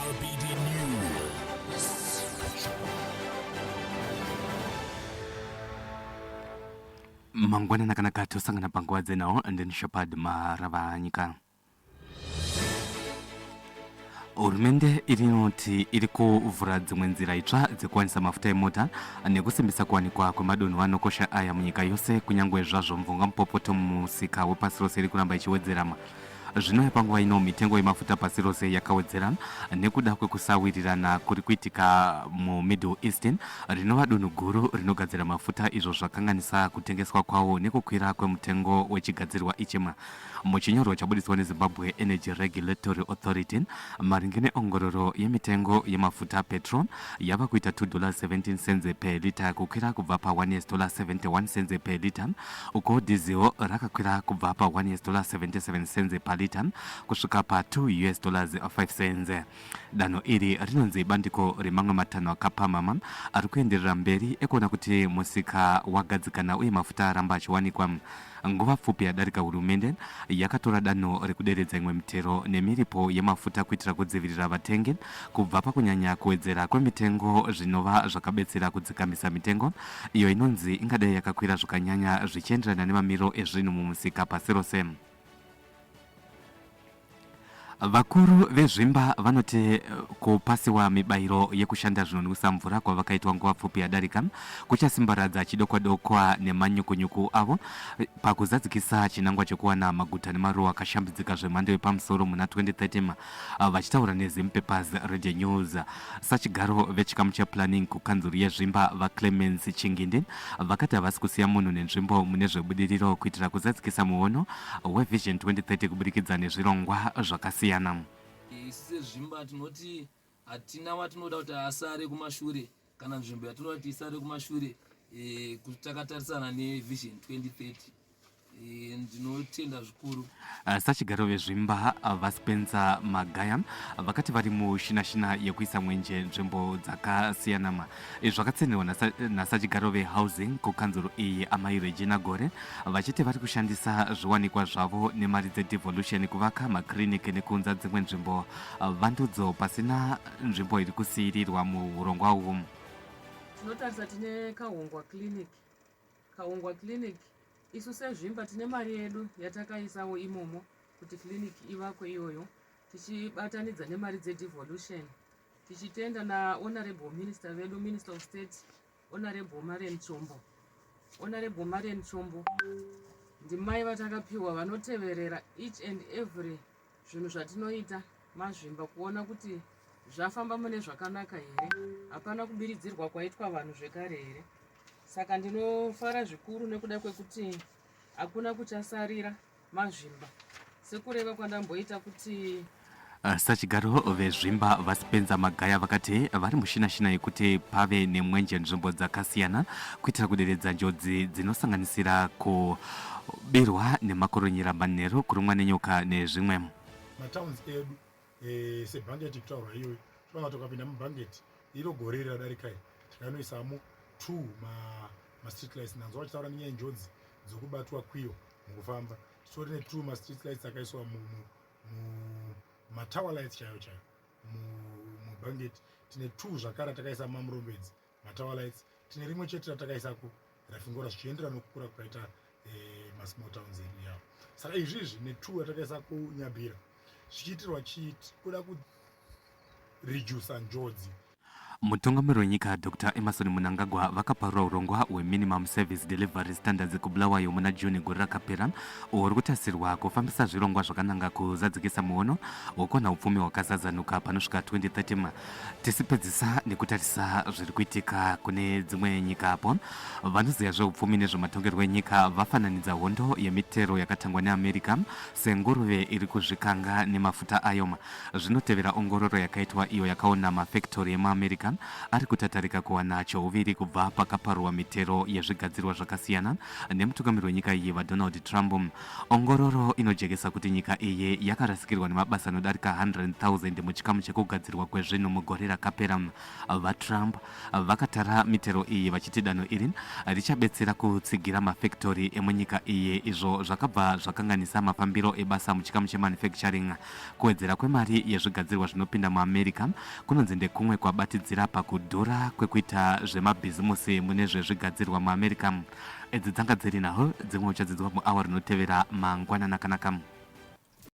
RBD News. Mangwanani akanaka, tosangana panguva dzenhau. Ndini Shepard Maravanyika. Hurumende inoti iri kuvhura dzimwe nzira itsva dzekuwanisa mafuta emota nekusimbisa kuwanikwa kwemadonhwe anokosha aya munyika yose, kunyange zvazvo mvongamupopoto mumusika wepasi rose iri kuramba ichiwedzera. Zvinouya panguva ino mitengo yemafuta pasi rose yakawedzera nekuda kwekusawirirana kuri kuitika muMiddle East, rinova dunhu guru rinogadzira mafuta, izvo zvakanganisa kutengeswa kwawo nekukwira kwemutengo wechigadzirwa ichi. Muchinyorwa chabudiswa neZimbabwe Energy Regulatory Authority maringe neongororo yemitengo yemafuta, petrol yava kuita $2.17 per litre, kukwira kubva pa 1 US dollar 71 cents per litre, uko diesel rakakwira kubva pa 1 US dollar 77 cents per litre kusvika pa 2 US dollars 5 cents. Danho iri rinonzi bandiko remamwe matanho akapamhama ari kuenderera mberi ekuona kuti musika wagadzikana uye mafuta aramba achiwanikwa. Nguva pfupi yadarika hurumende yakatora danho rekuderedza imwe mitero nemiripo yemafuta kuitira kudzivirira vatengi kubva pakunyanya kuwedzera kwemitengo, zvinova zvakabetsera kudzikamisa mitengo iyo inonzi ingadai yakakwira zvakanyanya zvichienderana nemamiriro ezvinhu mumusika pasi rose. Vakuru veZvimba vanoti kupasiwa mibairo yekushanda zvinonwisa mvura kwavakaitwa nguva pfupi yadarika kuchasimbaradza chidokwadokwa nemanyukunyuku avo pakuzadzikisa chinangwa chekuwana maguta nemaruwa akashambidzika zvemhando yepamusoro muna 2030. Vachitaura neZimpapers Radio News, sachigaro vechikamu cheplanning kukanzuru yeZvimba, VaClemence Chingindi, vakati havasi kusiya munhu nenzvimbo mune zvebudiriro kuitira kuzadzikisa muono weVision 2030 kuburikidza nezvirongwa zvakasiyana. Isu seZvimba tinoti hatina watinoda kuti asare kumashure kana nzvimbo yatinoda kuti isare kumashure takatarisana neVision 2030. Ndinotenda zvikuru. Sachigaro veZvimba, VaSpencer Magaya, vakati vari mushinashina yekuisa mwenje nzvimbo dzakasiyana. Izvi zvakatsinhirwa nasachigaro vehousing kukanzuru iyi, Amai Regina Gore, vachiti vari kushandisa zviwanikwa zvavo nemari dzedevolution kuvaka makiriniki nekuunza dzimwe nzvimbo vandudzo pasina nzvimbo iri kusiyirirwa muhurongwa uhu. Tinotarisa tine Kahungwa Clinic. Kahungwa Clinic isu seZvimba tine mari yedu yatakaisawo imomo kuti clinic ivakwe iyoyo, tichibatanidza nemari dzedevolution, tichitenda naHonorable Minister vedu, Minister of State Honorable Marian Chombo. Honorable Marian Chombo ndimai vatakapiwa vanoteverera each and every zvinhu zvatinoita maZvimba kuona kuti zvafamba mune zvakanaka here, hapana kubiridzirwa kwaitwa vanhu zvekare here. Saka ndinofara zvikuru nekuda kwekuti hakuna kuchasarira maZvimba, sekureva kwandamboita kuti Sachigaro veZvimba, VaSpencer Magaya, vakati vari mushinashina yekuti pave nemwenje nzvimbo dzakasiyana kuitira kuderedza njodzi dzinosanganisira kubirwa nemakoronyera manheru, kurumwa nenyoka nezvimwe. Matowns edu seBhangethi kutaurwa iyoyo, tinoona kuti ukapinda muBhangethi iro gore iri radarika iri, tikanoisamo two mastreet lights. Ndanzwa vachitaura nenyaya yenjodzi dzokubatwa kwiyo mukufamba. Titori netwo mastreet lights akaiswa mumatower lights chaiyo chaiyo muBhangethi. Tine two zvakare takaisa maMurombedzi matower lights. Tine rimwe chete ratakaisa kuRafingora, zvichienderana nokukura kwakaita masmall towns edu yavo. Saka izvizvi netwo yatakaisa kuNyabira zvichiitirwa chiiti kuda kuredusa njodzi. Mutungamiri wenyika Doctor Emmerson Mnangagwa vakaparura hurongwa hweMinimum Service Delivery Standards kuBulawayo muna June gore rakapera, uhwo huri kutarisirwa kufambisa zvirongwa zvakananga kuzadzikisa muono wekuwana upfumi hwakazazanuka panosvika 2030. Tisipedzisa nekutarisa zviri kuitika kune dzimwe nyika, apo vanoziva zveupfumi nezvematongerwo enyika vafananidza hondo yemitero yakatangwa neAmerica senguruve iri kuzvikanga nemafuta ayo. Zvinotevera ongororo yakaitwa iyo yakaona mafekitori emuAmerica muAmerica ari kutatarika kuwana chouviri kubva pakaparurwa mitero yezvigadzirwa zvakasiyana nemutungamiri wenyika iyi VaDonald Trump. Ongororo inojekesa kuti nyika iyi yakarasikirwa nemabasa anodarika 100,000 muchikamu chekugadzirwa kwezvinhu mugore rakapera. VaTrump vakatara mitero iyi vachiti danho iri richabetsera kutsigira mafekitori emunyika iyi izvo zvakabva zvakanganisa mafambiro ebasa muchikamu chemanufacturing. Kuwedzera kwemari yezvigadzirwa zvinopinda muAmerica kunonzi ndekumwe kwabatidzira pakudhura kwekuita zvemabhizimusi mune zvezvigadzirwa muAmerica. Idzi dzanga dziri nhau dzimwe uchadzinzwa muawa rinotevera mangwanana akanaka.